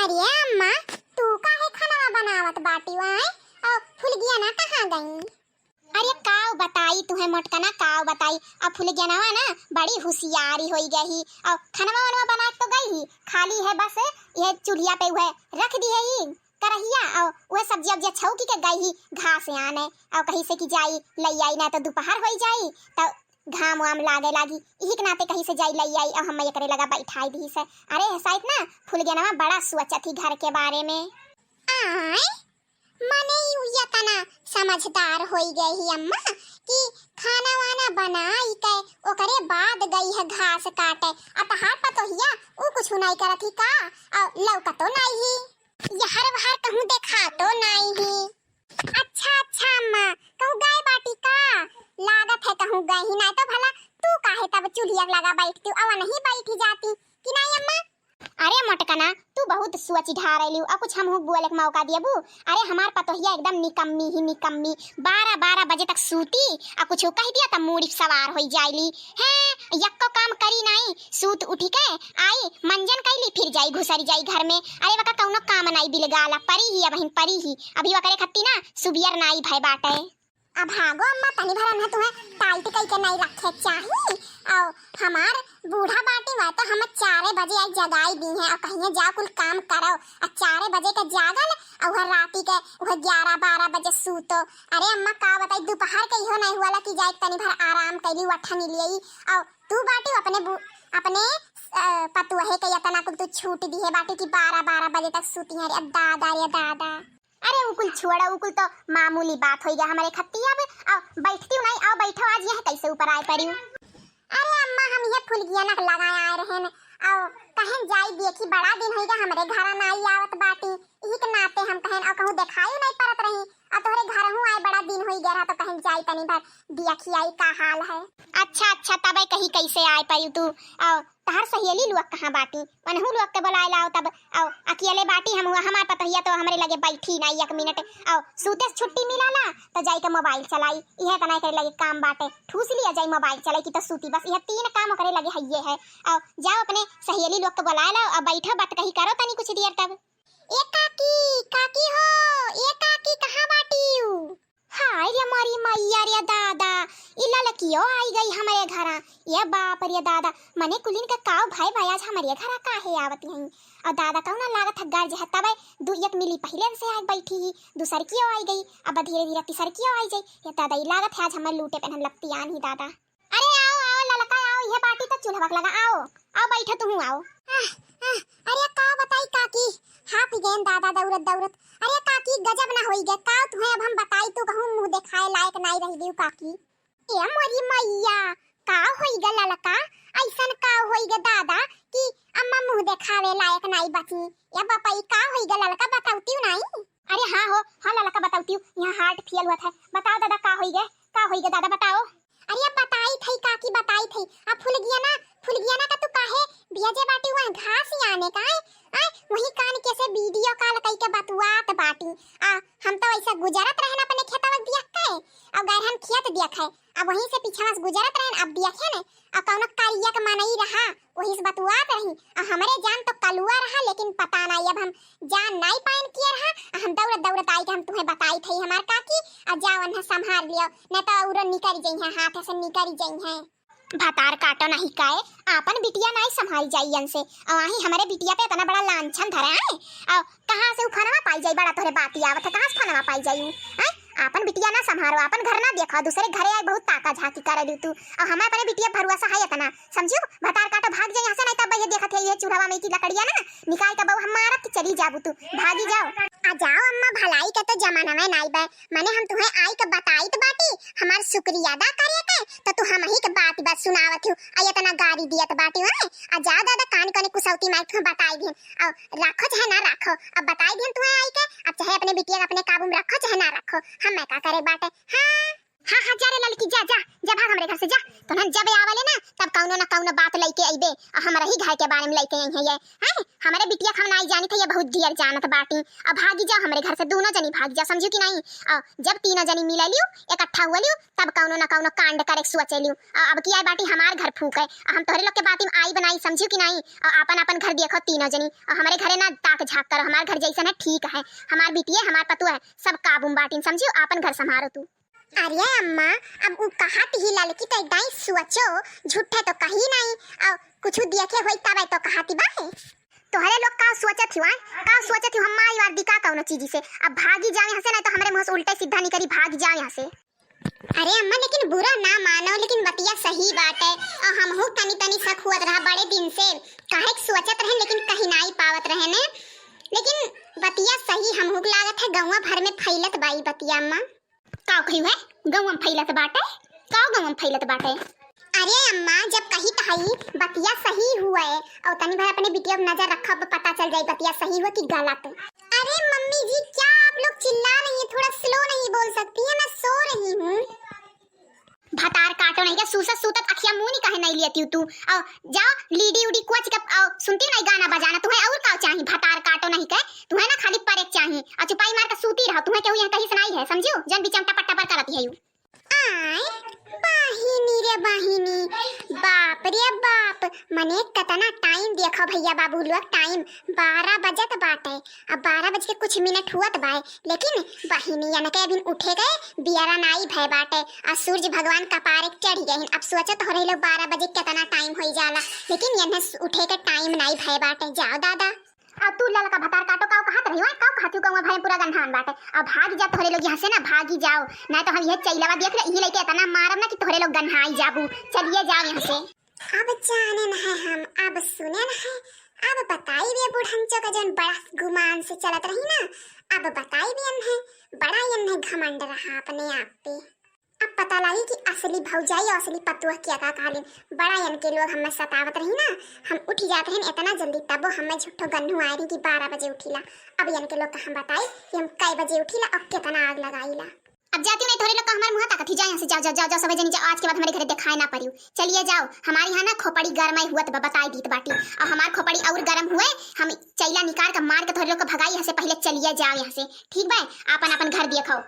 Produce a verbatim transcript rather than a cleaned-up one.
ए अम्मा, तू काहे खाना बनावत बाटी वाय? और फुलगियाना कहाँ गई? अरे काव बताई तुहे मोटकना, काव बताई। अब फुलगियानवा ना बड़ी हुसियारी होई गई ही, और खनवा वनवा बना के तो गई ही, खाली है बस ये चूल्हिया पे वह रख दी है ही करहिया, और वह सब्जिया उब्जिया छौकी के गई ही घास आने, और कहीं से कि जाई लई आई, ना तो दोपहर होई जाई, तो घाम वाम लागे लागी, इही के नाते कहीं से जाई लई आई, और हम एकरे लगा बैठाई दी से। अरे है साइत ना फुलगियानवा बड़ा सोचत ही घर के बारे में। आय, मने यू यतना समझदार होई गए ही अम्मा कि खाना वाना बनाई के ओकरे बाद गई है घास काटे। आ तहार पतोहिया ऊ कुछ नहीं करत ही का? और लौकतो नहीं ही, यहर वहर कहूँ देखातो नहीं ही। अच्छा अच्छा अम्मा, कहूँ गए बाटी का? लागत है कहूँ गए ही, नहीं तो भला तू काहे तब चूल्हिया लगा बैठती, अब नहीं बैठी जाती कि नहीं अम्मा? अरे मोटकना, तू बहुत सोच ढारेलिउ, आ कुछ हमहू बोले के मौका दियबू? अरे हमार पतोहिया एकदम निकम्मी ही निकम्मी, बारह बारह बजे तक सूती, आ कुछ कह दिया त मूड़ी सवार होई जाइली। हैं, यक्को काम करी नाई, सूत उठी के आई, मंजन कैली, फिर जाई घुसरी जाई घर में। अरे वका कौनो काम नाई, बिलगाला परी ही, अबहिन परी ही, अभी वकरे खत्ती ना सुबियर नाई भय बाटे। अब भागो अम्मा, तनी भर ना तुम्हें टाइट कई के नहीं रखे चाही। और हमार बूढ़ा बाटी हुआ तो हम चारे बजे आज जगाई दी हैं और कहिए जाओ कुल काम करो। और चारे बजे के जागल और वह राती के वह ग्यारह बारह बजे सूतो। अरे अम्मा का बताई, दोपहर के इहो नहीं हुआ कि जाए तनी भर आराम कैली, वठनी लिए। और तू बाटी अपने बू-, अपने अ, पतुहे के इतना कुल तू छूट दी है बाटी कि बारह बारह बजे तक सूती है। अरे दादा, रे दादा। अरे उ कुल छोड़ा, उ कुल तो मामूली बात होई गया हमरे खत्ती। अब आओ बैठती हूँ नहीं, आओ बैठो, आज यह कैसे ऊपर आए पड़ी हूँ। अरे अम्मा, हम ये फुलगियाना के लगाए आए रहे न, आओ कहें जाई देखी, बड़ा दिन होई गया हमरे घर ना आई आवत बाटी, इही के नाते हम कहें और कहूँ देखाई नहीं परत रही, और तोहरे घर हूँ आए बड़ा दिन होई गया रहा तो कहें जाई तनी भर देखी आई का हाल है। अच्छा अच्छा, तबे कही कैसे आए पड़ी तू, और तहार सहेली लोग कहाँ बाटी? वनहू लोग के बुलाए लाओ तब। आओ, अकेले बाटी हम हुआ, हमार पतोहिया तो हमरे लगे बैठी ना एक मिनट। आओ, सूते से छुट्टी मिलाला तो जाई के मोबाइल चलाई, इहे तना एकरे लगे काम बाटे। ठूस लिया जाई मोबाइल चलाई कि तो सूती, बस यह तीन काम ओकरे लगे हइये है। आओ, जाओ अपने सहेली लोग के बुलाए लाओ, अब बैठो बात कही करो तनी कुछ देर तब। ए काकी, काकी हो, ए काकी कहाँ बाटी? हाय रे मोरी मैया रे दादा, ई ललकियो आई गई हमरे घरा। ये बाप रे दादा, मने कुलिन का काव भाई भाई आज हमरे घरा काहे आवत हई? और दादा कौना लागत है गर्ज है, तबे दू एक मिली पहले से आके बैठी ही, दूसरकियो आई गई, अब धीरे धीरे तीसरकियो आई जाई। ये दादा ई लागत है आज हमर लूटे पहन लपटियान ही दादा। अरे आओ आओ ललका आओ, ये बाटी तो चूल्हा लगा, आओ आओ बैठो तुहू आओ। आह, आह, अरे का बताई काकी, हाफ गए दादा दौड़त दौड़त। अरे काकी गजब ना होई गए, का तुहे अब हम बताई, तू कहूँ मुँह देखाए लायक नाई रह गई काकी। ए मोरी मैया, का होई गे ललका, ऐसन का होई गे दादा कि अम्मा मुँह देखावे लायक नाई बची? या बपई का होई गे ललका, बतावती नाई? अरे हाँ हो, हाँ ललका बतावती, यहाँ हार्ट फेल हुआ था। बताओ दादा का होई गे, का होई गे दादा बताओ। अरे अब बताई थई काकी, बताई थई। अब फुलगियाना, फुलगियाना का तू काहे बियाजे बाटी हुआ घास ही आने का है? आय, वही कान के से वीडियो कॉल कई के बतुआत बाटी। आ हम तो ऐसे गुजरत रहन अपने खेतवा देख के, अब गए हम खेत देखे, अब वहीं से पीछे से गुजरत रहन, अब देखे ने, अब कौनो करिया के मनई रहा, वही से बतुआत रही, अब हमरे जान तो कलुआ रहा, लेकिन पता नहीं अब हम जान नाई पाइन किया रहा, आ हम दौड़त दौड़त आई के हम तुम्हें बताई थई हमार काकी, आ जाओ उन्हें संभाल लियो, न तो उरो निकल जइहें, हाथ से निकल जइहें। भतार काटो नहीं काए, आपन बिटिया नाई संभाल जाई इनसे, आ वहीं हमरे बिटिया पे इतना बड़ा लांछन धरे आए, आ कहाँ से उ फनवा पाई जाई, बड़ा तोहरे बाती आवत है, कहाँ से फनवा पाई जाई उ, हैं? आपन बिटिया ना संभारो, आपन घर ना देखो, दूसरे घरे आए बहुत ताका झाकी करे लू तू, आ हमें अपने बिटिया भरुआ सा है इतना, समझू? भतार काटो भाग जाई यहाँ से, नहीं तब ये देखत है ये चूल्हा में की लकड़िया ना, निकाल के बहू हम मारब कि चली जाबू तू, भागी जाओ। आ जाओ अम्मा, भलाई के तो जमाना में नाई बे, मने हम तुम्हें आई के बताइत बाटी, हमार शुक्रिया अदा करे के, तो तू हम ही के बात बस सुनावत हूँ, आ इतना गारी दियत बाटी है। आ जाओ दादा, कान कने कुसौती माई तुम्हें बताई दिन, आ राखो चाहे ना राखो, अब बताई दिन तुम्हें आई के, अब चाहे अपने बिटिया के अपने काबू में रखो चाहे ना रखो, हम मैं का करे बाटे। हाँ। हाँ, हाँ, जा रे ललकी, जा, जा, जा, भाग हमरे घर से, जा। तोहन जब आवले ना, तब कौनो ना कौनो बात लइके अइबे, अउर हमरे ही घर के बारे में लइके अइहे ये। हैं? हमरे बिटिया क हम नाई जानित है, ये बहुत ढेर जानत बाटी। अब भागी जा हमरे घर से, दूनो जनी भाग जा, समझियो कि नाई? अउर जब तीनों जनी मिले लियो, इकट्ठा हुए लियो, तब कौनो ना कौनो कांड करे के सोचे लियो। अउर अब की आए बाटी हमार घर फूके, अउर हम तोहरे लोग के बाती में आइब नाई, समझियो कि नाई? अउर आपन आपन घर देखो तीनों जनी, अउर हमरे घरे ना ताक झाँक करो, हमार घर जैसन है ठीक है, हमार बिटिया, हमार पतोह है, सब काबू में बाटिन, समझियो? आपन घर संभारो तू। अरे अम्मा, अब उ कहत ही ललकी तो एकदम सोचो, झूठे तो कही नाई, अउर कुछ देखे होई तब तो कहत ही बाहे। तोहरे लोग का सोचत ही, आय? का सोचत ही, हम माई वार दी का कौनो चीजी से? अब भागी जाओ यहाँ से, नाई तो हमरे मुँह से उल्टे सीधा निकरी, भागी जाओ यहाँ से। अरे अम्मा, लेकिन बुरा ना मानो, लेकिन बतिया सही बाटे, अउर हमहू तनी तनी शक हुअत रहा बड़े दिन से, काहे के सोचत रहेन, लेकिन कही नाई पावत रहेन, लेकिन बतिया सही हमहू के लागत है, गौवा भर में फैलत बाई बतिया अम्मा। का कही है? गौवा में फैलत बाटे? का गौवा में फैलत बाटे? अरे अम्मा, जब कही त हई, बतिया सही हुए, अउर तनी भर अपने बिटिया पर नजर रखब, पता चल जाई बतिया सही हुए कि गलत। अरे मम्मी जी, क्या आप लोग चिल्ला रही हैं? थोड़ा slow नहीं बोल सकती है, मैं सो रही हूँ। भतार काटो नहीं क्या, सूसत सूतत अखिया मुँह नहीं काहे नहीं लियती तू? अउर जाओ लीडी उडी कुछ के, अउर सुनती नहीं गाना बजाना, तुम्हें अउर का चाही? भतार काटो नहीं के, तुम्हें ना खाली परेक चाही, अउर चुपाई मार के सूती रहो, तुम्हें केहू यहाँ कहीं से नहीं है, समझियो? जन बिचम टपर टपर करती है यू। आय, बहिनी रे बहिनी, बाप रे बाप, मने कतना time देखो भैया बाबू लोग, time बारह बजत बाटे। अब बारह बज के कुछ मिनट हुअत बाय, लेकिन बहिनियन के अभी उठे गए बियरा नाई भय बाटे, आ सूरज भगवान कपारे चढ़ गए हैं। अब सोचो तोहरे लोग बारह बजे कितना time होई जाला, लेकिन यन्हे उठे के time नाई भय बाटे। जाओ दादा। अब तू ललका भतार काटो, काऊ कहत रही हो, काऊ कहत हो, गौवा भरे पूरा गन्हान बाटे। अब भागी जा तोहरे लोग यहाँ से ना, भागी जाओ, नहीं तो हम यह चैलवा देख ले, यही लेके इतना मारब ना कि तोहरे लोग गन्हाई जाबू। चलिए जाओ यहाँ से। अब जाने न है हम, अब सुने न है, अब बताई बे बुढ़ंचो का जौन बड़ा गुमान से चलत रही ना, अब बताई बे यन्हे, बड़ा यन्हे घमंड रहा अपने आप पे। अब पता लागी कि असली भौजाई और असली पतुआ क्या का कहलिन। बड़ा यनके लोग हमें सतावत रही ना, हम उठी जात रही इतना जल्दी, तबो हमें झूठो गन्हू आए रही कि बारह बजे उठीला। अब यनके लोग का हम बताई कि हम कै बजे उठीला और कितना आग लगाईला। अब जाती हूँ, नहीं तोहरे लोग का हमारे मुँह ताकत ही। जाओ यहाँ से, जाओ, जाओ, जाओ, जाओ, सभी जनी जाओ, आज के बाद हमारे घरे दिखाए ना परियो। चलिए जाओ, हमारे यहाँ ना खोपड़ी गरमाई हुअत बा, बताई दीत बाटी। और हमार खोपड़ी और गरम हुए, हम चैला निकाल के मार के तोहरे लोग का भगाई यहाँ से, पहले चलिए जाओ यहाँ से, ठीक बा? आपन आपन घर दिए खाओ।